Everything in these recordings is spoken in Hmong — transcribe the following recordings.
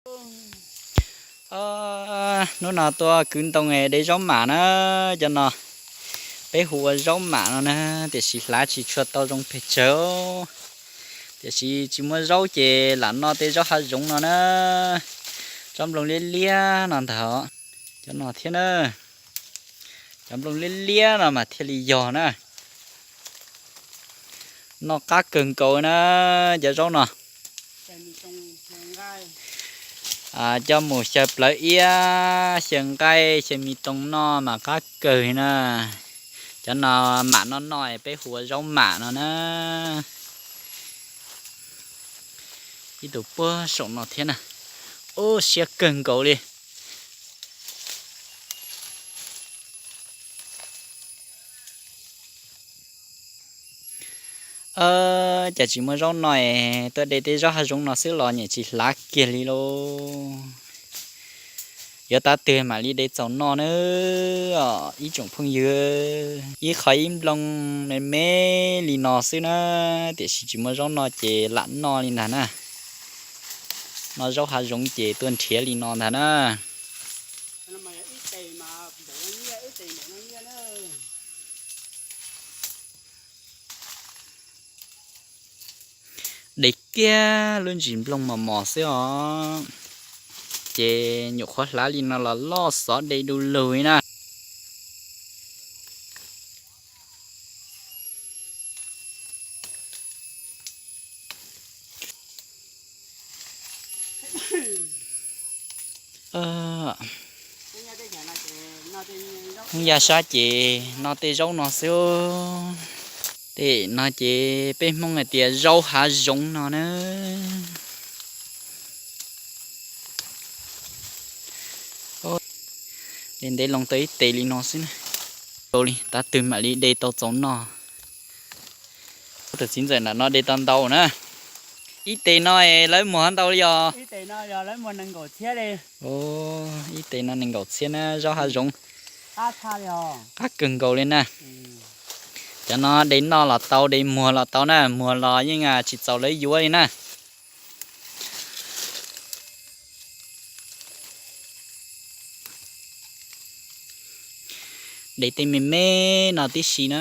Hnub no tuaj kwv ntoo de zaub mam na, cov no peb hu ua zaub mam no na, tiam sis hlav tsis tshua tau zoo pes tsawg, tiam sis tsis muaj zaub ces lam noj tej zaub hav zoov no na. Tsob nplooj liab liab no ntag, cov no thiab na. Cov nplooj liab liab no mas thiaj li yog na. Noj qab kawg nkaus na, cov zaub no. Coj mus xyaw plawv iab, xyaw nqaij, xyaw me tooj noj mas qab kawg na. Cov no mam noj noj peb hu ua zaub mam no na. Ib tug puag saum no thiab na. Ub, siab kawg nkaus li. Cas tsis muaj zaub no es tuaj de tej zaub hav zoov no xwb los nyiam tsis hlav kiag li lauj. Yuav tav twg mam li de txaus noj na. Ib tsoom phooj ywg, ib qho ib nplooj me me li no xwb na, tiam sis tsis muaj zaub no ces lam noj li ntag na. Noj zaub hav zoov ces tuaj nrhiav li no ntag na. De kiag lub ntsis nplooj mos mos xwb os, ces nyuam qhuav hlav li no los loj xov de du lug li na. Hmoob Yaj Sab ces noj tej zaub no xwb. Tej no ces peb Hmoob hais tias zaub hav zoov no na. De ntev loo tau ib tes li no xwb na. Tau li, tav twg mam li de tau txaus noj. Tus txiv ntxawm nram no de tau ntau na. Ib tes no lawv muag ntau li os. Ib tes no nees nkaum txhiab na, zaub hav zoov. Qab kawg nkaus li na. Cov no de noj los tau, de muag los tau na, muag los yeej tsis txaus lawv yuav li na. De tej me me no tib si na.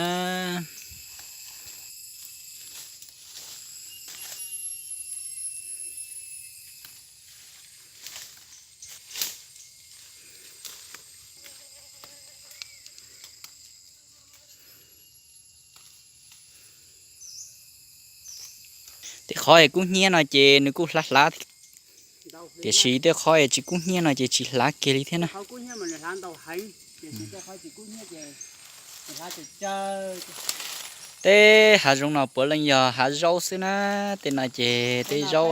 Tej qhov es kub hnyiab no ces nws kuj hlav hlav, tiam sis tej qhov es tsis kub hnyiab no ces tsis hlav kiag li thiab na. Tej hav zoov no puav leej yog hav zaub xwb na. Tej no ces tej zaub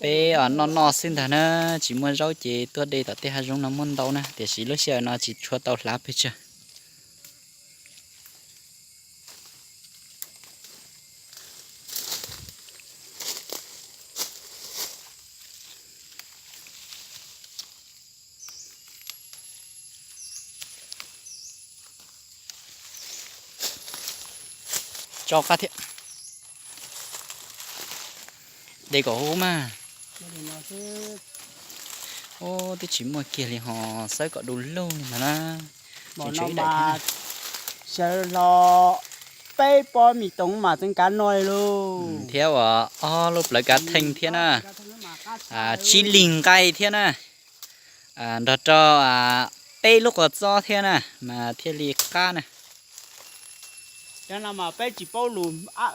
peb noj noj xwb ntag na, tsis muaj zaub ces tuaj de tom tej hav zoov no muaj ntau na, tiam sis lub sij hawm no tsis tshua tau hlav pes tsawg. Tso qab thiab. De kom huv mas. Ub, twb tsis muaj kiag li ho, xawb kom du lug li ntag na. Sawv hlo peb pob mis toov mas txeev kav no li lauj. Thiab ua ob lub plawv kav theej thiab na. Tsib lig nqaij thiab na. Nrog rau peb lub quav txob thiab na, mas thiaj li qab na. Cov no mas peb tsis paub,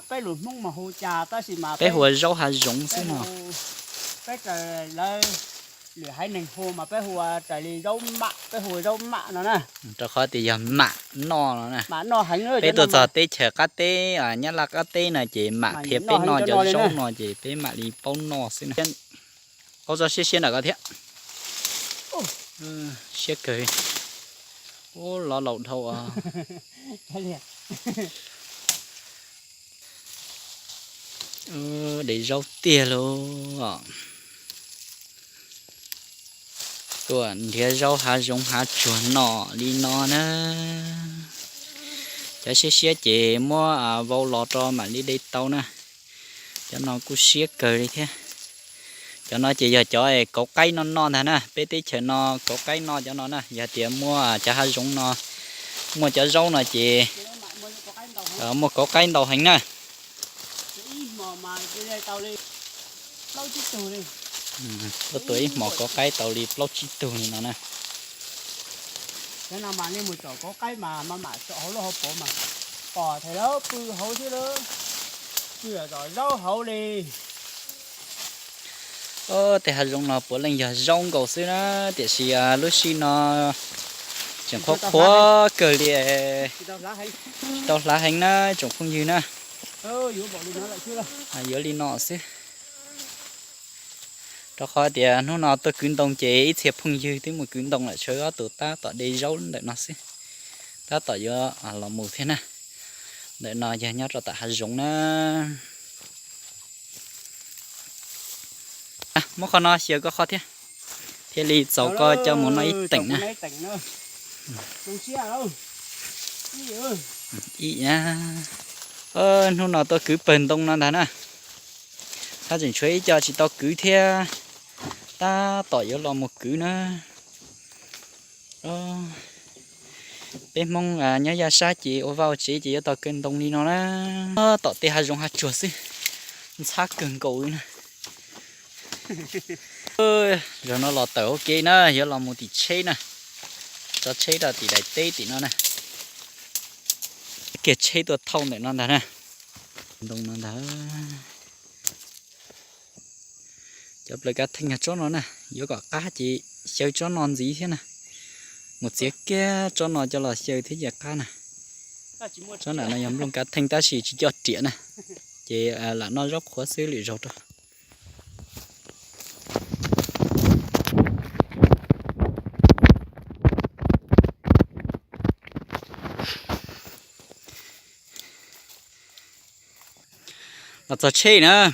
peb lus Hmoob mas hu cas tab sis mas peb hu ua zaub hav zoov xwb no. Peb raws lawv lwm haiv neeg hu mas peb hu ua raws li zaub mam, peb hu ua zaub mam no na. Rau qhov tias yog mam noj no na. Peb tuaj txog teb chaws qab teb, Nyab Laj qab teb no ces mam qhia peb noj cov zaub no ces peb mam li paub noj xwb na. Qaub txob siab siab ntawm ko thiab. Siab kawg. Ub, lov laus dhau. De zaub tiag lauj. Tuaj nrhiav zaub hav zoov hav tsuag noj li no na. Cov siab siab ces muab vau los rau mam li de tau na. Cov no kuj siab kawg li thiab. Cov no ces yog cov kauv qaib no no ntag na, peb teb chaws no kauv qaib no cov no na, yog tias muaj cov hav zoov no, muaj cov zaub no ces muaj kauv qaib ntau heev na. Tuaj tua ib hmo kauv qaib tau li plaub tsib tug li no na. Cov no mas nej mus tsom kauv qaib mas mam tsom hauv lub hauv paus mas pom thaiv lawv pw hauv xwb lawm, pw tom zaub hauv li. Tej hav zoov no puav leej yog zaub nkaus xwb na, tiam sis lub sij no tseem qhuav qhuav kawg li, tsis tau hlav heev na tsoom phooj ywg na. Yuav li no xwb. Rau qhov tias hnub no tuaj kwv ntoo ces ib txhia phooj ywg twb mus kwv ntoo lawm, tshuav ob tug tab tom de zaub ntawm no xwb, tab tom yuav los mus thiab na. Ntawm no yog nyob rau tom hav zoov na. Muab qhov no xyaw koj qhov thiab, thiaj li txaus koj coj mus noj ib teem na. Hnub no tuaj kwv pawg ntoo no ntag na. Tab tseem tshuav ib co tsis tau kwv thiab, tab tom yuav los mus kwv na. Peb Hmoob nyob yaj sab ces ua vaj ua tsev ces yuav tau kwv ntoo li no na. Tom tej hav zoov hav tsuag xwb, ntxhab kawg nkaus li na. Zaum no los tawm hauv kev na, yuav los mus tim tsheb na. Tso tsheb rau tim daim teb tim no na. Kiag tsheb tuaj thauj ntawm no ntag na. Ntoo no ntag. Cov plaws kav theej yog tsob no na, yuav kom qab ces xyaw tsob no ntxiv thiab na. Mus txiav kiag tsob no coj los xyaw thiab ces qab na. Tsob nram no yog nplooj kav theej tab sis tsis coj riam na, ces lam noj zaub qhuav xwb lwm zaug rau. Los txog tsheb na,